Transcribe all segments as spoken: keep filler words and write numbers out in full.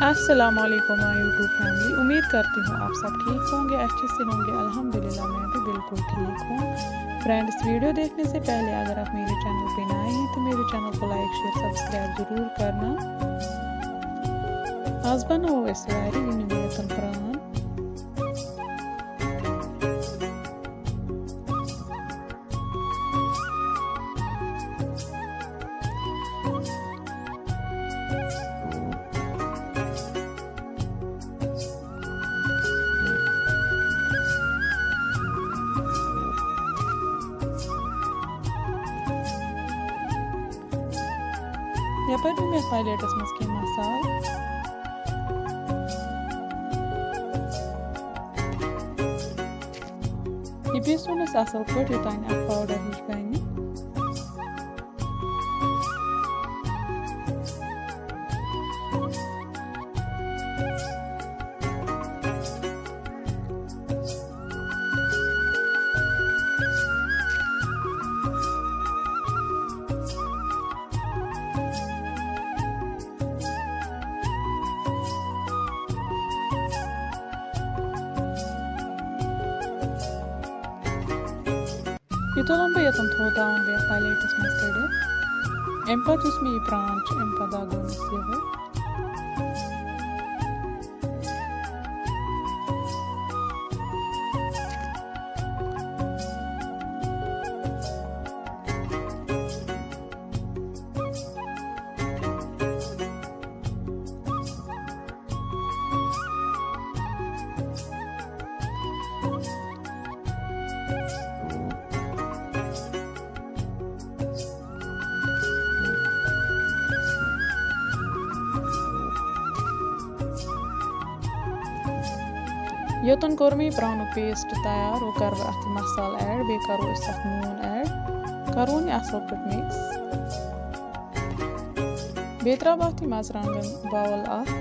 السلام علیکم my YouTube family, उम्मीद करती हूँ आप सब ठीक होंगे, अच्छे से होंगे। अल्हम्दुलिल्लाह, मैं भी बिल्कुल ठीक हूँ। फ्रेंड्स, वीडियो देखने से पहले अगर आप मेरे चैनल पे नए हैं तो मेरे चैनल को लाइक, शेयर, सब्सक्राइब ज़रूर करना। आज बनाओ इस वारी इन मेतन प्रान। یَپٲرۍ دِمہٕ یَتھ پَلیٹَس منٛز کینٛہہ مصالہٕ۔ یہِ پیٖسُن أسۍ اَصٕل پٲٹھۍ، یوٚتام اَتھ پاوڈَر ہِش بَنہِ۔ یہِ تُلَن بہٕ ییٚتٮ۪ن تھوٚد تھاوَن بہٕ یَتھ پَلیٹَس منٛز کٔڑِتھ۔ اَمہِ پَتہٕ یُس مےٚ یہِ پرٛان چھُ، اَمہِ پَتہٕ دَگون أسۍ یِہوٚے۔ یوٚتَن کوٚر مےٚ یہِ پرٛانُک paste تیار، وۄنۍ کَرٕ بہٕ اَتھ یہِ مصالہٕ add، بیٚیہِ کَرو أسۍ اَتھ نوٗن add، کَرون یہِ اَصٕل پٲٹھۍ mix۔ بیٚیہِ ترٛاوٕ بہٕ اَتھ یہِ مَرژٕوانٛگَن bowl اَکھ۔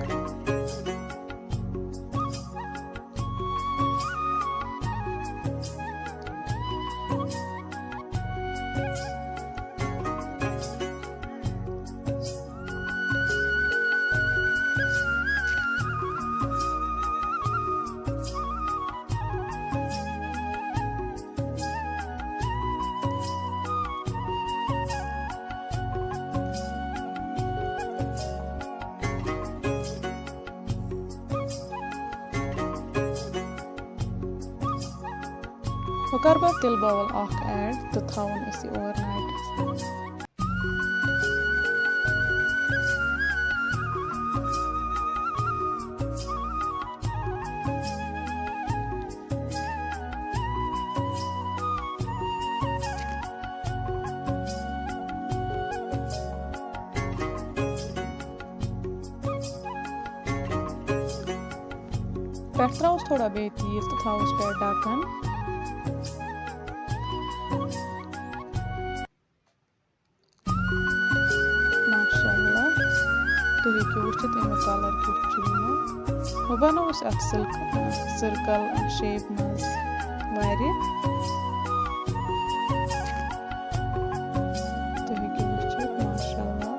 وۄنۍ کَرٕ بہٕ تِلہٕ bowl اَکھ add تہٕ تھاوُن أسۍ یہِ overnight۔ پٮ۪ٹھٕ ترٛاوُس تھوڑا بیٚیہِ تیٖل تہٕ تھاوُس پٮ۪ٹھ ڈَکَن۔ ماشاء اللہ، تُہۍ ہیٚکِو وٕچھِتھ اَمیُک colour کیُتھ چھُ یِمو۔ وۄنۍ بَنوو اَسہِ اَکھ سِلک، circle shape منٛز واریاہ۔ تُہۍ ہیٚکِو وٕچھِتھ، ماشاء اللہ۔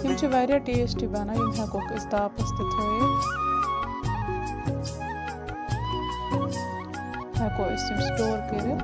یِم چھِ واریاہ tasty بَنان، یِم ہٮ۪کوکھ أسۍ تاپَس تہِ تھٲیِتھ۔ ہٮ۪کو أسۍ یِم store کٔرِتھ۔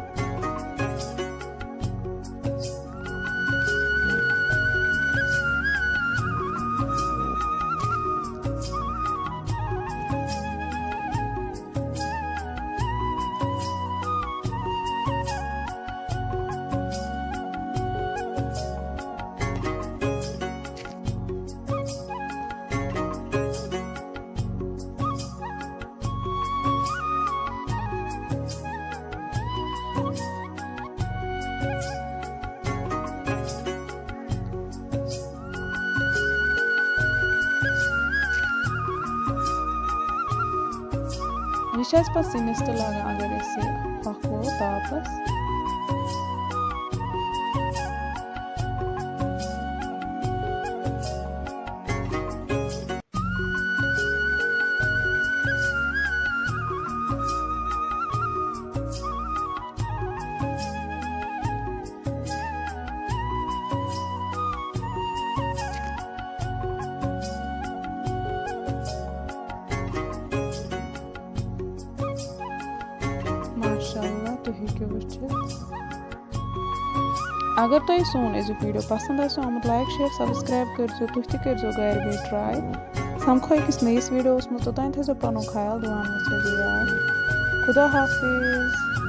یہِ چھِ اَسہِ پَتہٕ سِنِس تہِ لَگان، اگر أسۍ یہِ ہۄکھوو تاپَس۔ ہیٚکِو وٕچھِتھ۔ اگر تۄہہِ سون أزیُک video پسنٛد آسیو آمُت، like share subscribe کٔرۍزیو، تُہۍ تہِ کٔرۍزیو گرِ بیٚیہِ try۔ سمکھو أکِس نٔیِس videoس منٛز، توٚتام تھٲیزیو پنُن خیال، دُعاہن منٛز تھٲیزیو یاد۔ خدا حافظ۔